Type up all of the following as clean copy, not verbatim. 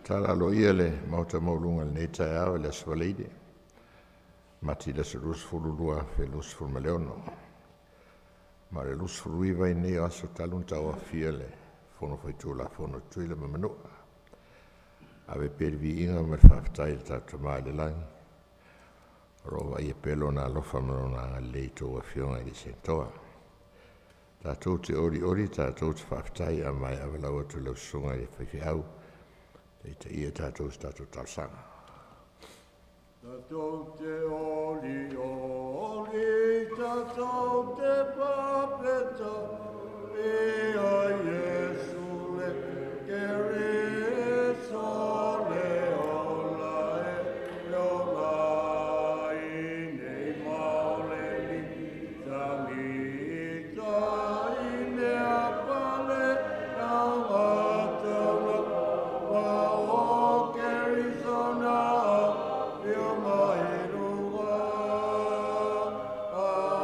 Tatala aloaia le Maota maualuga i lenei taeao i le Aso Faraile, Mati i le aso 22, 2026. Ma o le 29 ai lenei o aso talu ona tauaofia le Fono Faitulafono a Tutuila ma Manua. Ave pea le viiga ma le faafetai i le tatou Tama i le Lagi o lo o vaaia pea Lona alofa ma Lona agalelei i a outou Afioga e le saintoa. Tatou te olioli tatou te faafetai ae maea valaau atu i lau Susuga i le Faifeau e taitaia tatou i se tatou talosaga. Tatou te olioli, tatou te faafetai ia Iesu le Keriso le ola e ola ai nei ma o le mitamita i mea pale taugata ma o Keriso na afio mai luga. Ale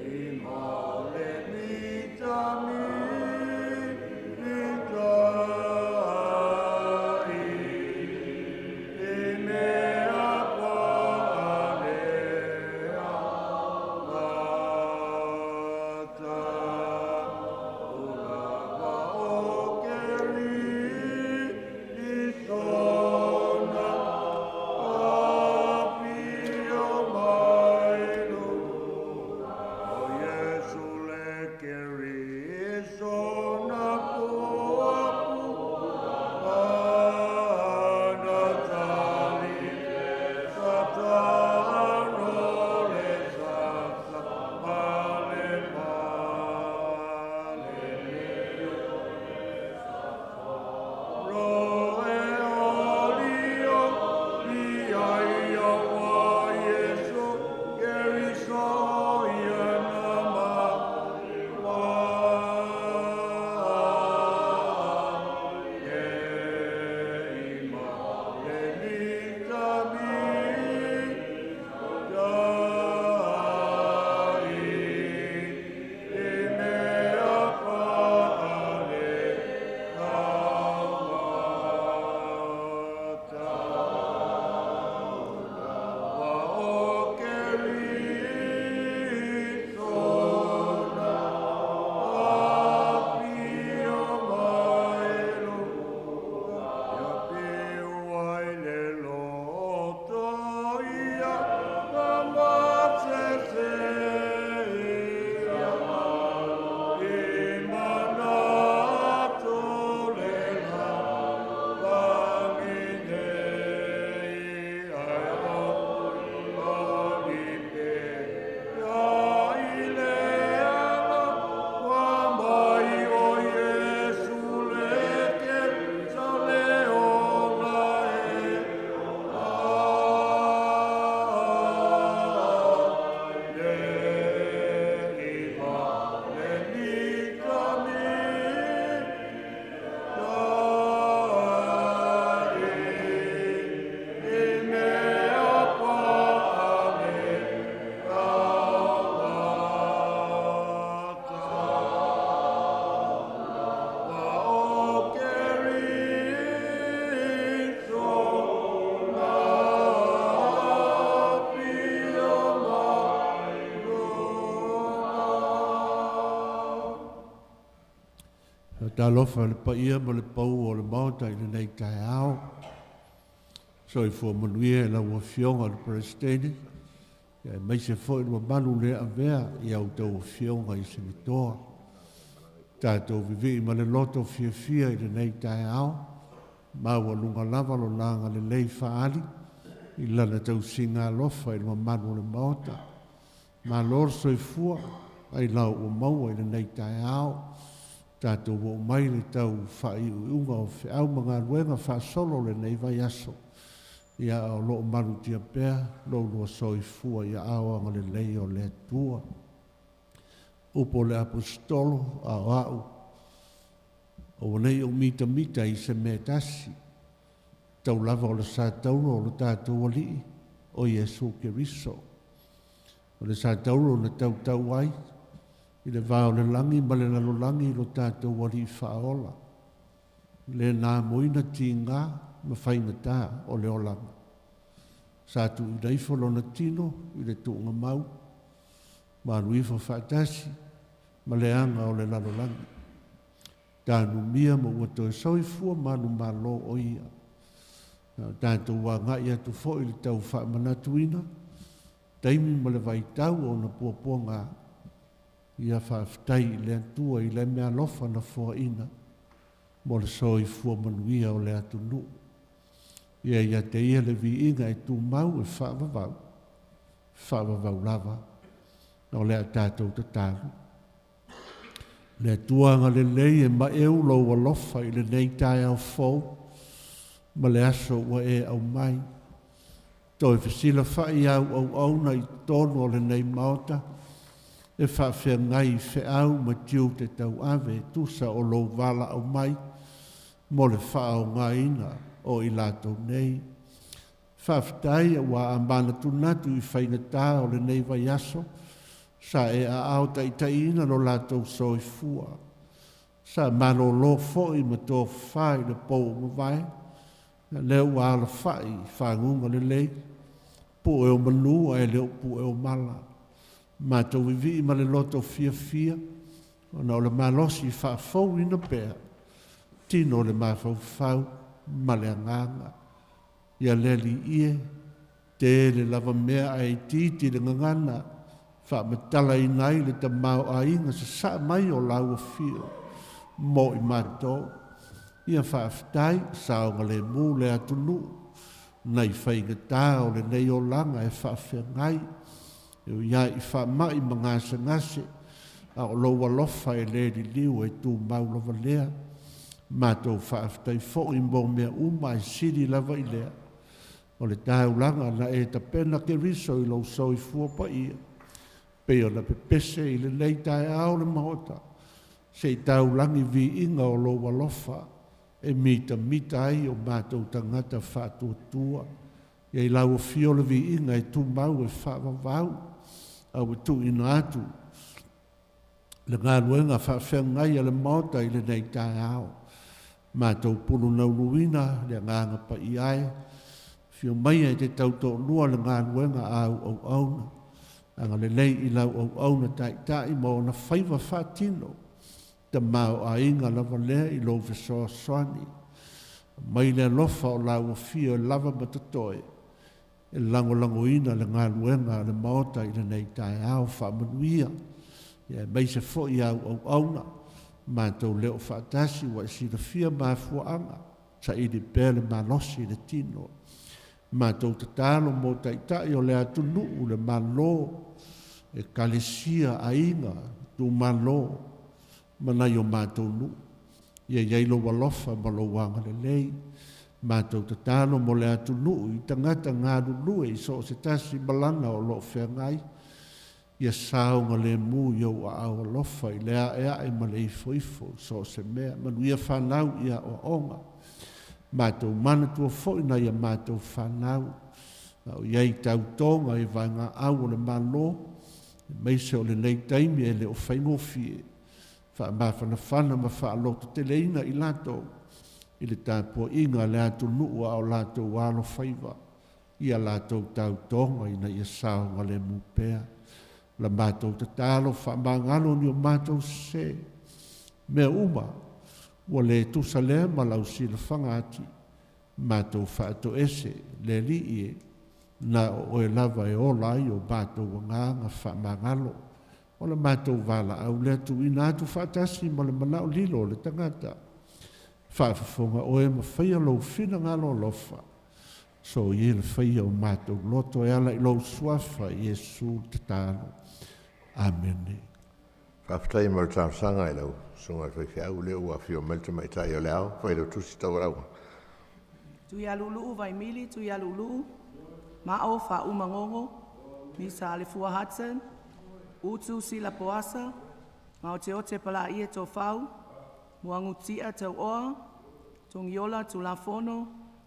i ma o le mitamita i mea pale augata. Ulava o Keriso na afio mai luga. O Iesu le Keriso na puapua na tali satano le sasa male male ro e olio i ai wa Iesu Keriso ia na ma wa e i ma le mitamita i mea pale taugata. Ulava o Keriso na afio mai luga. Ia piu ai le loto ia famatete ia i manatu le lagi nei ai olioli pea i le ala ua mai o Iesu le Keriso le ola e le i ma le mitamita i mea pale taugata. Ulava o Keriso na afio mai luga. Talofa le paia ma le pau o le Maota i lenei taeao. Soifua manuia i lau Afioga i le Peresetene, ia aemaise foi le mamalu le avea i a outou afioga i Senetoa. Tatou vivii ma le loto fiafia i lenei taeao, maualuga lava lo na agalelei fa'aali i lana tausiga alofa i le mamalu o le Maota. Malo le soifua ai lau ua maua i lenei taeao. Tatou oo mai le tau faaiuiuga o feau ma galuega faasolo lenei vaiaso. Ia o loo malutia pea lo ulua soifua ia ao agalelei o le Atua. Upu o le Aposetolo a o a'u, aua nei ou mitamita i se mea e tasi, tau lava o le sa taula o lo tatou Alii o Iesu Keriso. O le sa taula na tautau ai i le va o le lagi ma le lalolagi lo tatou Alii faaola. Le na moina tīngā ma faigata o le olaga. Sa tuuina ifo lona tino i le tuugamau ma alu ifo faatasi ma le aga o le lalolagi. Tanumia ma ua toe soifua manumalo o ia. Na o tatou agai atu foi i le tau faamanatuina taimi ma le vaitau o ona puapuaga. Ia faafetai i le Atua i le meaalofa na foaina mo le soifua manuia o le atunuu. Ia ia te ia le viiga e tumau e faavavau, faavavau lava, o le a tatou tatalo. Le Atua agalelei e maeu lou alofa i lenei taeao fou ma le aso ua e aumai. Toe fesilafai au auauna i totonu o lenei Maota e faafeagai i feau ma tiute tauave e tusa o lou valaau mai mo le faaaogaina o i latou nei. Faafetai ua manatunatu i faigata o lenei vaiaso sa e aao taitaiina lo latou soifua. Sa malōlō foi ma tofa i le pou o mavae, lea ua alafai i faguga lelei, pu'e o manu ae le o pu'e o mala. Matou vivii ma le loto fiafia, ona o le malosi faafouina pea, tino o le mafaufau ma le agaga. Ia le Alii e, tele lava mea ae itiiti le gagana, faamatalaina ai le tamaoaiga sasaa mai o lau afio mo i matou. Ia faafetai saogalemu le atunuu nai faigata o lenei olaga e faafeagai, e ui lava i faamai ma gasegase, a o lou alofa e le liliu e tumau lava lea. Matou faafetai foi mo mea uma ae sili lava i lea o le taulaga na e tapena Keriso i lou soifua paia, pei ona pepese i lenei taeao le Maota, se i taulagi viiga o lou alofa e mitamita ai o matou tagata faatuatua. Ia i lau afio le viiga e tumau e faavavau, a ua tuuina atu le galuega faafeagai a le Maota i lenei taeao. Matou pulunaunuina le agaga paia e, afio maia e te tautoalua le galuega a au auauna. Agalelei i lau auauna taitai ma ona faiva faatino, tamaoaiga lava lea i lou fesoasoani. Mai le alofa o lau afio e lava ma totoe, e lagolagoina le galuega a le Maota i lenei taeao. Faamanuia, ia aemaise foi au auauna, matou le o faatasi ua e silafia mafuaaga, saili pea le malosi i le tino. Matou tatalo mo taitai o le atunuu, le Malo, ekalesia, aiga, itumalo, ma nai o matou nuu. Ia i ai lou alofa ma lou agalelei. Matou tatalo mo le atunuu i tagata galulue i so o se tasi malaga o lo o feagai, ia saogalemu i ou aao alofa i le aeae ma le ifoifo so o se mea. Manuia fanau i aoaoga. Matou manatua foi nai a matou fanau, a o i ai tautoga i vaegaau o le Malo, aemaise o lenei taimi e le o faigofie. Faamafanafana ma faalototeleina i latou i le tapuaiga a le atunuu a o latou alofaiva i a latou tautoga ina ia saogalemu pea. La matou tatalo faamagalo ni o matou sesē, mea uma ua le tusa lea ma lau silafaga ati, matou faatoese le Alii e, na o oe lava e ola ai o matou agaga faamagalo. O le matou valaau lea tuuina atu faatasi ma le manao lilo o le tagata. Faafofoga oe ma faia lou finagalo alofa, soia le faia o matou loto e ala i lou suafa Iesu le tatalo. Amene. Faafetai mo le talosaga i lau susuga i le faifeau, lea ua afio mai le tamaitai o le ao, Failautusi Taulauga. Tuialuuluu Vaimili Tuialuuluu, Ma'o Faaumagogo Misa Alefua Hudson, Utu Sila Poasa, Gaoteote Palaie Tofau, Muagututia Tauoa, Togiola Tulafono,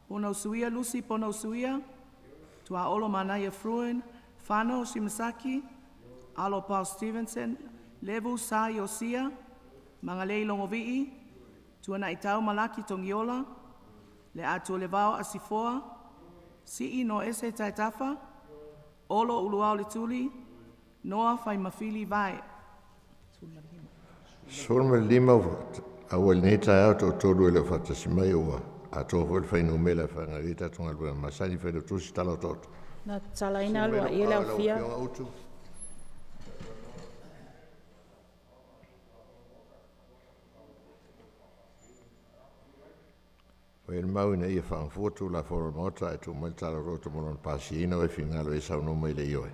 Ponausuia Lucy Ponausuia, Tuaolo Manaia Fruin, Fano Simasaki, Alo Paul Stevenson, Levu Sa Iosia, Magalei Logovii, Tuana'itau Malaki Togiola, Leatualevao Asifoa, Sii Noese Taetafa, Olo Uluao Letuli, Noah Faimafili Vae. 15 auai i lenei taeao, toatolu e le o faatasi mai, ua atoa foi le fuainumera e faagaioia ai tatou galuega masani. Failautusi, tala otooto. Na tatalaina aloaia le aofia. Fai le mau ina ia faagafua Tulafono a le Maota ae tuu mai le tala otooto mo lona pasiaina, o e finagalo i ai saunoa mai i le ioe.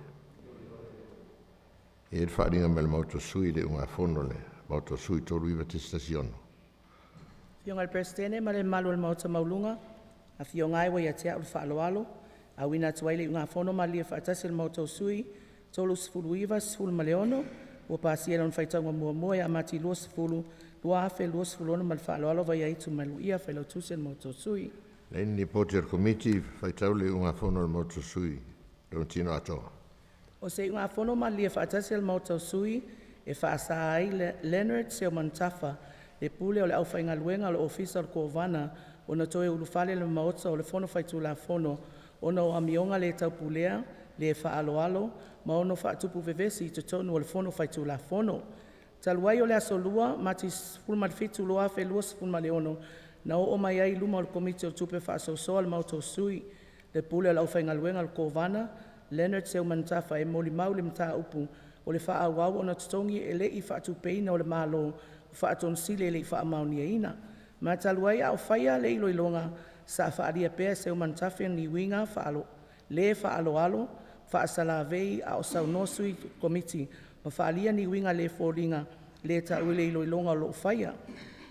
E i ai le faaaliga mai le Maota o Sui i le iugafono a le Maota o Sui 39.16. Afioga i le Peresetene ma le mamalu o le Maota maualuga, afioga e ua ia te au le faaaloalo e auina atu ai le iugafono malilie faatasi a le Maota o Sui 39-16, ua pasia i lona faitauga muamua ia Mati 20, 2026 ma le faaaloalo Vaiaitu Maluia, Failautusi o le Maota o Sui. Leai ni Lipoti a le Komiti, faitau le iugafono a le Maota o Sui i lona tino atoa. O se iugafono malilie faatasi a le Maota o Sui e faasa ai Leonard Seumanutafa, le pule o le aufaigaluega a le Ofisa o le Kovana, ona toe ulufale i le Maota o le Fono Faitulafono ona o amioga le taupulea, le faaaloalo ma ono faatupu vevesi i totonu o le Fono Faitulafono. Talu ai o le aso Lua, Mati 17, 2026, na oo mai ai i luma o le Komiti o Tupe Faasoasoa a le Maota o Sui le pule o le aufaigaluega a le Kovana, Leonard Seumanutafa, e molimau i le mataupu o le faaauau ona totogi e le i faatupeina o le Malo Faatonusili e le i faamaoniaina. Ma e talu ai a o faia le iloiloga, sa faaalia pea e Seumanutafa ni uiga le faaaloalo, faasalavei a o saunoa sui Komiti ma faaalia ni uiga le foliga le taua i le iloiloga o lo o faia.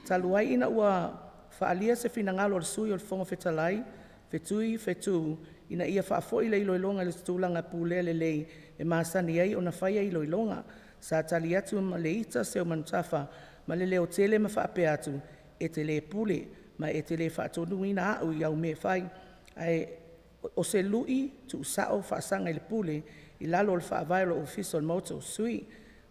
Talu ai ina ua faaalia se finagalo o le Sui o le Fofoga Fetalai, Fetui Fetu, ina ia faafoi le iloiloga i le tulaga pulea lelei e masani ai ona faia iloiloga. Sa tali atu ma le ita Seumanutafa ma le leotele ma faapea atu, “E te le pule ma e te le faatonuina au i au mea e fai.” Ae o se lui tuusao faasaga i le pule i lalo o le faavae o le Ofisa o le Maota o Sui.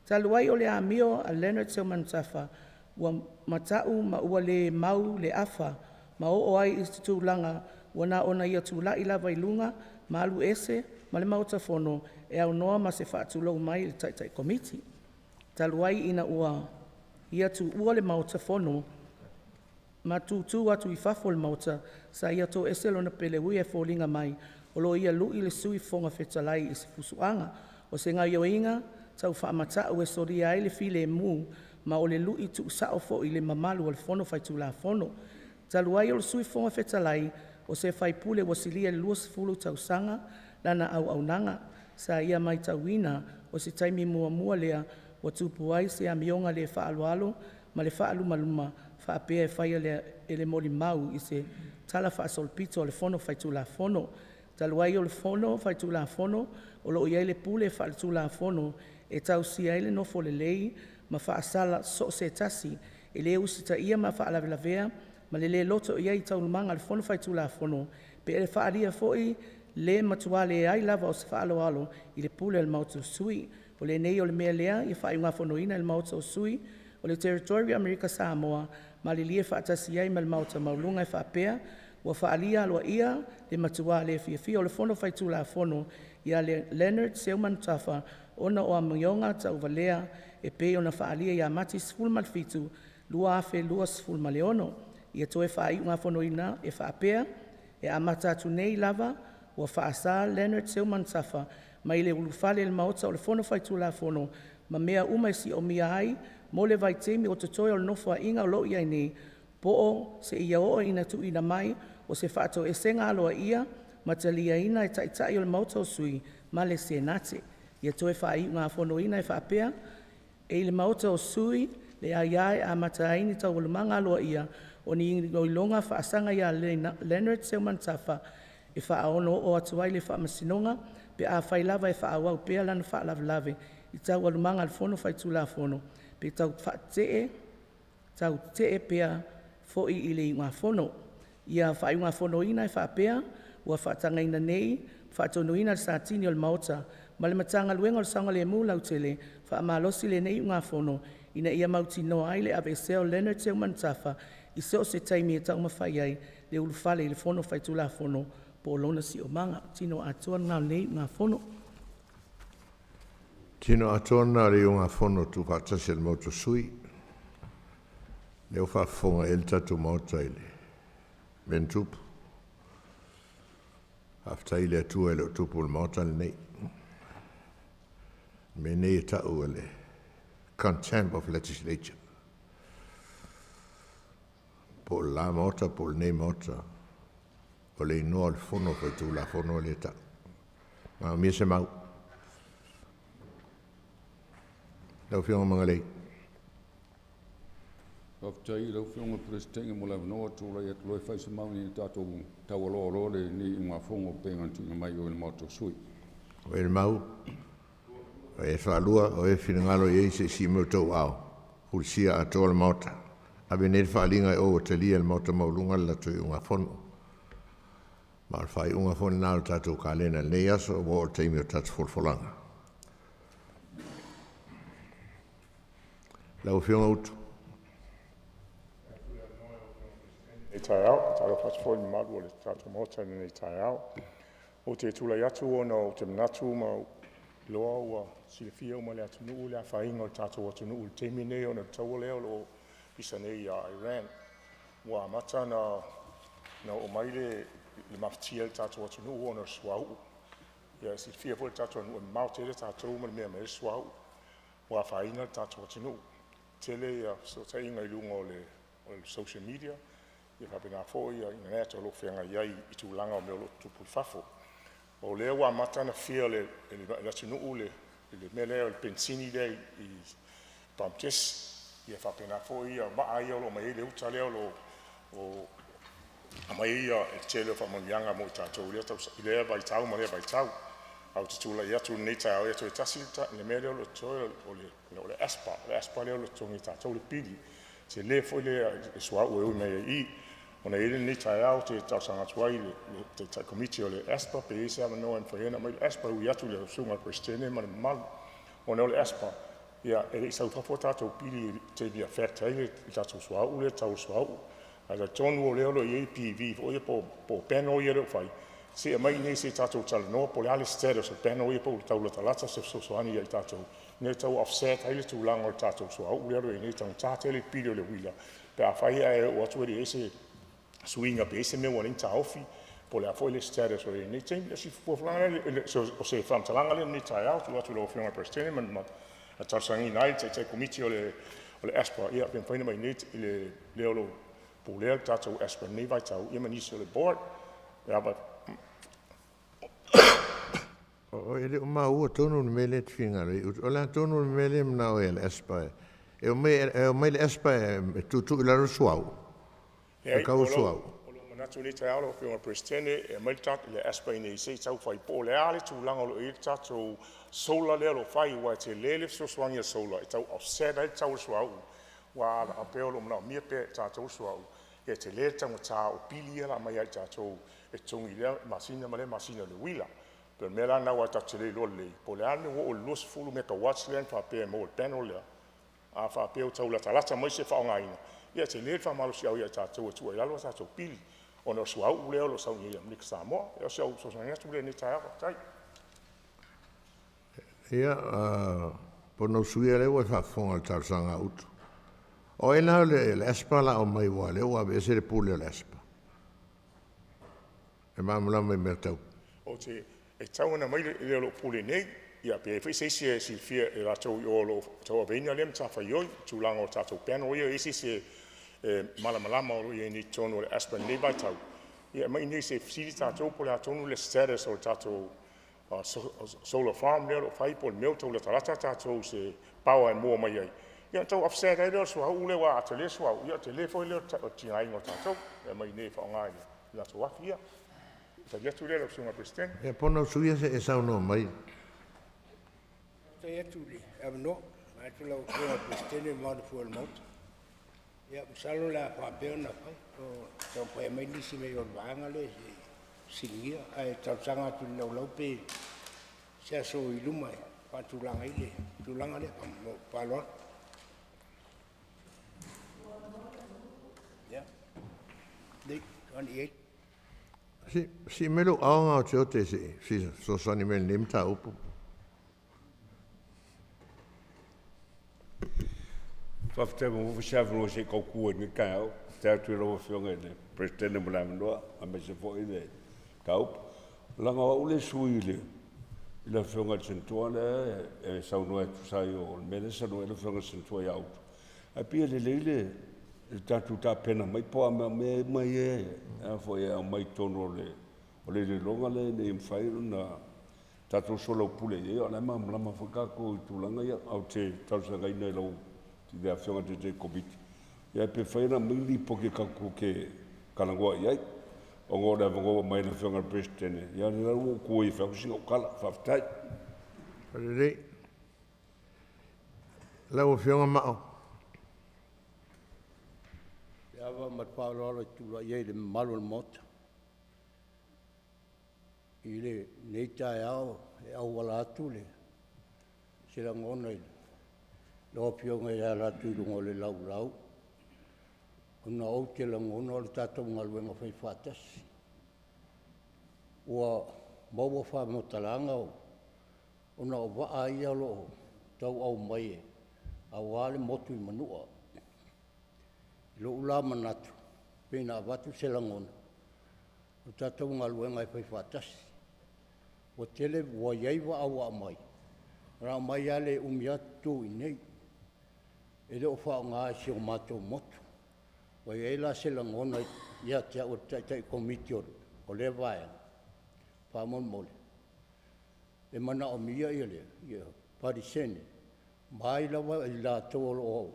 Talu ai o le amio a Leonard Seumanutafa ua matau ma ua le mau le afa ma oo ai i se tulaga ua na ona ia tulai lava i luga ma alu ese ma le Maota Fono e aunoa ma se faatulou mai a le Taitai Komiti. Talu ai ina ua ia tuua le Maota Fono ma tutu atu i fafo o le Maota, sa ia toese lona peleuia e foliga mai o lo o ia lui le Sui Fofoga Fetalai i se fusuaga. O se gaoioiga tau faamata'u e solia ai le filemu ma o le lui tuusao foi i le mamalu o le Fono Faitulafono. Talu ai o le Sui Fofoga Fetalai o se faipule ua silia i le 20 tausaga lana auaunaga, sa ia matauina o se taimi muamua lea ua tupu ai se amioga le faaaloalo ma le faalumaluma faapea e faia e le molimau i se talafaasolopito a le Fono Faitulafono. Talu ai o le Fono Faitulafono o lo o i ai le pule faaletulafono e tausia ai le nofo lelei ma faasala so o se tasi e le usitaia ma faalavelavea ma le le loto i ai i taualumaga a le Fono Faitulafono, pe faaalia foi le matua leai lava o se faaaloalo i le pule a le Maota o Sui. O lenei o le mea lea ia faaiugafonoina e le Maota o Sui o le Territory o Amerika Samoa, malilie faatasi ai ma le Maota maualuga e faapea: Ua faaalia aloaia le matua le fiafia o le Fono Faitulafono ia Leonard Seumanutafa ona o amioga tauvalea e pei ona faaalia ia Mati 17, 2026. Ia toe faaiugafonoina e faapea: E amata atu nei lava ua faasa Leonard Seumanutafa mai le ulufale i le Maota o le Fono Faitulafono ma mea uma e siomia ai mo le vaitaimi o totoe o le Nofoaiga o lo o i ai nei, po o seia oo ina tuuina mai o se faatoesega aloaia ma taliaina e Taitai o le Maota o Sui ma le Senate. Ia toe faaiugafonoina e faapea: E i le Maota o Sui le aia e amata ai ni taualumaga aloaia o ni iloiloga faasaga ia Leonard Seumanutafa e faaaono oo atu ai i le Faamasinoga pe afai lava e faaauau pea lana faalavelave i taualumaga a le Fono Faitulafono, pe tau tetee pea foi i le iugafono. Ia faaiugafonoina e faapea: Ua faatagaina nei faatonuina e le Satini o le Maota ma le Matagaluega o le Saogalemu Lautele, faamalosi lenei iugafono ina ia mautinoa ai le aveesea o Leonard Seumanutafa. i so o se taimi e taumafai ai le ulufale i le Fono Faitulafono po o lona siomaga. Tino atoa lena o lenei usugafono. Tino atoa lena o le iugafono tuufaatasi a le Maota o Sui. Lea ua faafofoga i ai le tatou Maota i le mea na tupu. Faafetai i le Atua e le o tupu i le Maota lenei. O mea nei e tau o le contempt of legislature. Po o le la Maota po o lenei Maota, o le igoa o le Fono Faitulafono lea e tau. Manaomia se mau. Lau Afioga Magalei. Faafetai i lau Afioga i le Peresetene mo le avanoa. Tulai atu loa e fai se mau ina ia tatou taualoa loa lenei iugafono pei ona tuuina mai i o i le Maota o Sui. O e le mau, o e faalua, o e finagalo i ai se isi mea o outou ao, fulisia atoa le Maota. Ave nei le faaaliga e o ua talia e le Maota maualuga le latou iugafono. Ma o le faaiuga foi lena o le tatou kalena i lenei aso, ua oo i le taimi o tatou folafolaga. Lau Afioga Utu. Lenei taeao. Faatalofa atu foi i le mamalu o le tatou Maota i lenei taeao. Ou te tulai atu ona ou te manatu ma ou iloa ua silafia uma e le atunuu le afaina o le tatou atunuu i le taimi lenei ona o le taua lea o lo o pisa nei ia Iran. Ua amata ona oo mai le mafatia i le tatou atunuu ona o le suauu. Ia e silafia foi le tatou atunuu e mamao tele tatou ma le mea e aumai ai le suauu, ua afaina le tatou atunuu. E tele ia fesootaiga i luga o le social media ia faapena foi internet o lo o feagai ai i tulaga o mea o lo o tutupu i fafo. O lea ua amata ona fear e le atunuu le mea lea o le penisini lea i pamu kesi, ia faapena foi vaa ia o lo o aumai ai le uta lea o lo o aumai ai le tele o faamanuiaga mo i tatou i lea vaitau ma lea vaitau. Ae ou te tulai atu i lenei taeao, ia toe tasi le mea lea o lo o totoe o le ASPA. O le ASPA lea o lo o totogi e tatou le pili, e tele foi le suauu e ui mai ai i i. Ona i ai lenei taeao ou te talosaga atu ai i le Taitai Komiti o le ASPA pe i ai se avanoa e mafai ai ona aumai le ASPA e ui atu i lau Susuga i le Peresetene ma le mamalu, ona o le ASPA e le i sau i fafo a tatou pili i le taimi e affect ai le tatou suauu lea, le tau o le suauu. Ae talitonu o lea o lo o i ai PV foi ia po o panel ia o lo o fai, se i aumai i inei se i tatou talanoa po o le a le status o panel ia po ua tau latalata se fesoasoani ia i tatou ina ia tau offset ai le tulaga o le tatou suauu lea o lo o i ai nei, e taugata tele le pili o le uila pe afai ae oo atu e leai se suiga pe i ai se mea ua ala ai ona taofi po o le a foi le status o lo o i ai i lenei taimi. O se faamatalaga lea i lenei taeao e tuu atu i lau Afioga i le Peresetene ma le mamalu e talosagaina ai le Taitai Komiti o le ASPA pe mafai ona aumai i inei le o lo o pulea le tatou ASPA i lenei vaitau ia ma nisi o le Board. E le o maua tonu le mea lea e te finagalo ai Utu. O le a tonu le mea lea e manao ai e le ASPA? E omai le ASPA e tuutuu i lalo le suauu? Le tau o le suauu? O lou manatu i lenei taeao lau Afioga i le Peresetene, e aumai le ASPA i inei se i tau fai po o le a le tulaga o lo o i ai le tatou solar lea o lo o fai, aua e tele le fesoasoani a le solar e tau offset ai le tau o le suauu. Aua a faapea o lo o manaomia pea e tatou le suauu, ia e tele le taugata o pili ia o le a aumai ia i tatou e totogi i lea masina ma lea masina i le uila. Pei o le mea la lena aua tatou te le iloa lelei po o le a le mea ua oo i le 20 megawatts lea na faapea e maua i le panel lea. A faapea ua tau latalata mai se faaaogaina, ia e tele le faamalosiau ia i tatou e tuu ai i lalo a tatou pili ona o le suauu lea o lo o sau nei i Amerika Samoa. Ia o si au fesoasoani atu lea i lenei taeao. Faafetai. Ia, Fonousu ia, lea ua e faafofoga i le talosaga a Utu. O ai la le ASPA o le a omai aua o lea ua aveese le pule o le ASPA? E malamalama i mea tau… E tatau ona aumai le o lo o pule nei, ia pe i ai foi se isi e silafia e latou i o o lo o tauaveina lea matafaioi i le tulaga o tatou panel ia. E i ai se isi e malamalama o lo o i ai nei i totonu o le ASPA i lenei vaitau, ia e aumai i inei se i fesili tatou po o le a tonu le status o le tatou solar farm lea o lo o fai po o le mea ua tau latalata tatou i se power e maua mai ai, ia ona tau offset ai lea o le suauu lea, aua a tele le suauu, ia o le tele foi lea o le tigaina o tatou e aumai i inei e faaaoga i latou afi ia. O le tali atu lea lau Susuga i le Peresetene. Ia, Fonousu ia, se i e saunoa mai. Faafetai atu i le avanoa vaeatu lau Afioga i le Peresetene ma le mamalu foi o le Maota. Ia masalo o le a faapea ona fai, o taumafai e aumai nisi mai o le vaega lea se i fesiligia, ae talosaga atu i le laulau pe se aso i luma e faatulaga ai le tulaga lea. Ma lou faaaloalo. Ia, nei, ane i ai. Si me lou aoga o te ote se si fesoasoani mai i lenei mataupu. Faafetai ua maua se avanoa se i tautu ai i lenei taeao. Faafetai atu i lau Afioga i le Peresetene mo le avanoa aemaise foi le mataupu. Leaga o au le sui i le Afioga i le Senator lea e saunoa e tusa ai o le mea lea e saunoa ai le Afioga i le Senator ia Utu. Ae pei e lelei le tatou tapena mai po o a mea uma ia e aumai i totonu o le iloiloga lea ina ia mafai ona tatou soalaupule i ai, a o la e malamalama foi tatou i tulaga ia. Ae ou te talosagaina i lau Afioga i le Taitai Komiti, ia pe mafai ona aumai ni lipoti tatou te talanoa i ai, ona o le avanoa ua aumai e le Afioga i le Peresetene, ia o lea la ua ou tu ai e fai atu sina au tala. Faafetai. Lelei. Lau Afioga Mao. Le ava ma le faaaloalo e tulai ai i le mamalu o le Maota i lenei taeao e auala atu le se lagona i lau Afioga e ala atu i luga o le laulau, ona ou te lagona o le tatou galuega faifaatasi. Ua maua faamatalaga ona o vaa ia o lo o tau aumai aua le motu i Manua. I lou la manatu, pei ona avatu se lagona, o le tatou galuega e faifaatasi. Ua tele, ua i ai vaa ua aumai, na aumai lava le umi lava tutu i inei, e le o faaaoga e si o matou motu. Ua i ai la se lagona ia te au o le Taitai Komiti o lea Vaega, faamolemole, e manaomia pasene mai lava i latou o lo o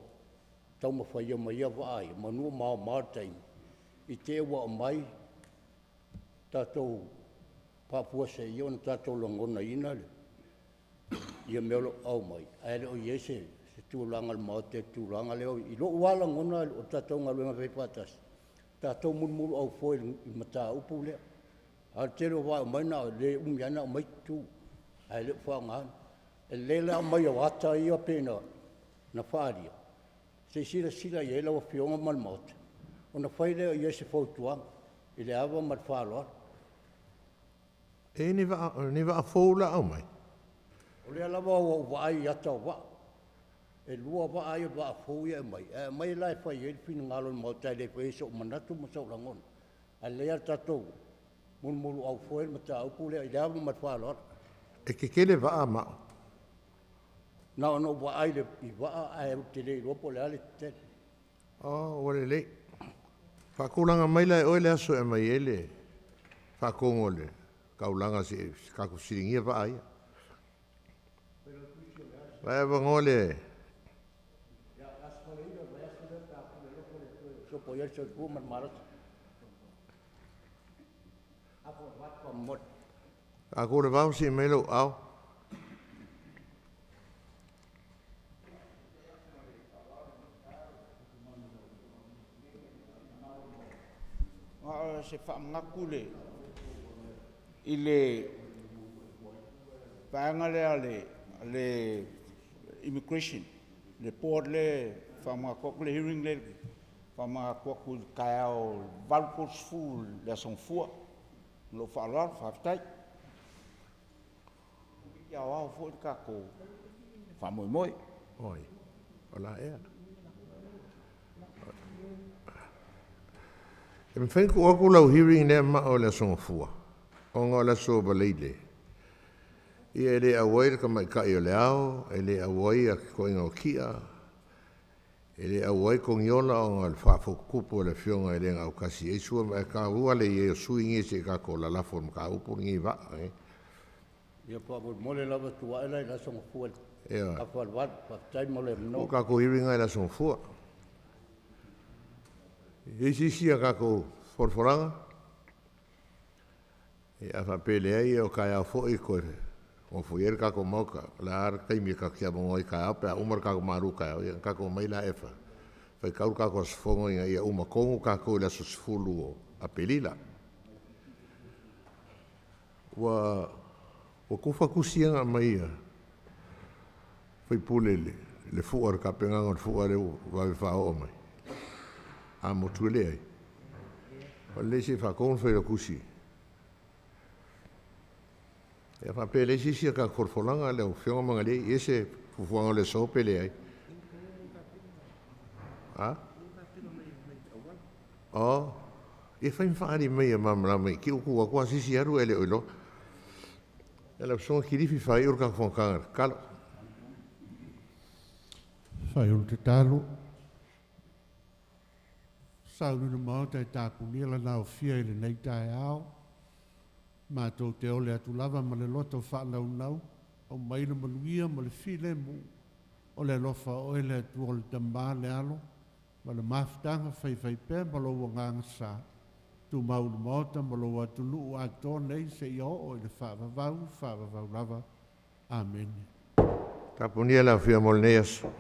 taumafaia maia vaa ia meamanu o maomao le taimi, i te i ua aumai tatou faafuaseia ona tatou lagonaina mea o lo o aumai, ae le o i ai se tulaga o le Maota i le tulaga lea. I lou lava lagona o le tatou galuega faifaatasi, tatou mulumuluau fua i le mataupu lea. A o le tele o vaa e omai na o le le umi lava ona aumai tutu ae le o faaaogaina. E lelei le aumai o ata ia pei ona faaalia, se i silasila i ai lau Afioga ma le Maota, ona fai lea i ai o se fautuaga i le ava ma le faaaloalo. E i ai ni vaa, o ni vaa fou la a aumai? O lea lava ua ou vaai i ata o vaa, e lua vaa ia vaa fou ia e aumai, ae aumai la e fai i ai le finagalo o le Maota e le faia sou manatu ma sou lagona. Ae lelei lava le tatou mulumuluau fua i le mataupu lea i le ava ma le faaaloalo. E tetele vaa Mauu? Na ona ou vaai i vaa ae ou te le iloa po o le a le tetele. Oh, ua lelei. Faatulaga mai la e oe le aso e aumai ai le faatonu o le taulaga se i tatou fesiligia vaa ia. O la e avanoa le Tatou le vao se i aumai lou aao. Na o se faamanatu i le vaega lea a le Immigration, le Board lea e faamanatu atu le hearing lea e faamanatu atu i le taeao i le 8:30 i le Aso Gafua. Ma lou faaaloalo faafetai. Komiti Aoao foi le tatou faamoemoe. Oi, o la ea. E mafai ona tuu atu lau hearing lea Mauu i le Aso Gafua, ona o le Aso Faraile ia e le auai le tamaitai o le Ao, e le auai le toeaina o Tia, e le auai Togiola ona o le faafotutupu a le afioga e le gautasi ai sua, ma e taua le i ai o sui nei se i tatou lalafo i le mataupu lenei i vaa e. Ia faamolemole lava tuu ae la i le Aso Gafua i le Ioe. 7:30. Faafetai mo le O avanoa. tatou hearing lena i le Aso Gafua. E i ai se isi a tatou folafolaga? Ia, a faapea e leai, ia o taeao foi e toe nofoia ai le tatou Maota. O le a le taimi e tatou te avanoa ai taeao pe a uma le tatou malu taeao, ia ona tatou omai lea e faitau le tatou aso fono ina ia uma tonu tatou i le aso 10 o Aperila. Ua tufa tusi ia na aumai a sui usufono i le fua, le tapenaga o le fua lea ua vave faaoo mai. A motu e leai. O le isi faatonu ona Failautusi. Ia faapea e leai se isi a tatou folafolaga lau Afioga Magalei, e ese fuafuaga o le aso pe leai. A? Oh, ia fai ma faaali mai e malamalama i te i ua tu atu lava se isi alu ae le o iloa. Ia lau Susuga Kilifi, faaiu le tatou fonotaga i le tatalo. Faaiu le tatalo. Sauni le Maota e tapunia lana ofia i lenei taeao. Matou te ole atu lava ma le loto faanaunau, aumai le manuia ma le filemu o le alofa o Oe le Atua o le Tamā le Alo ma le mafutaga faifaipea ma lou agaga sa. Tumau i le Maota ma lou atunuu atoa nei seia oo i le faavavau, faavavau lava. Amene. Tapunia le afio mo lenei aso.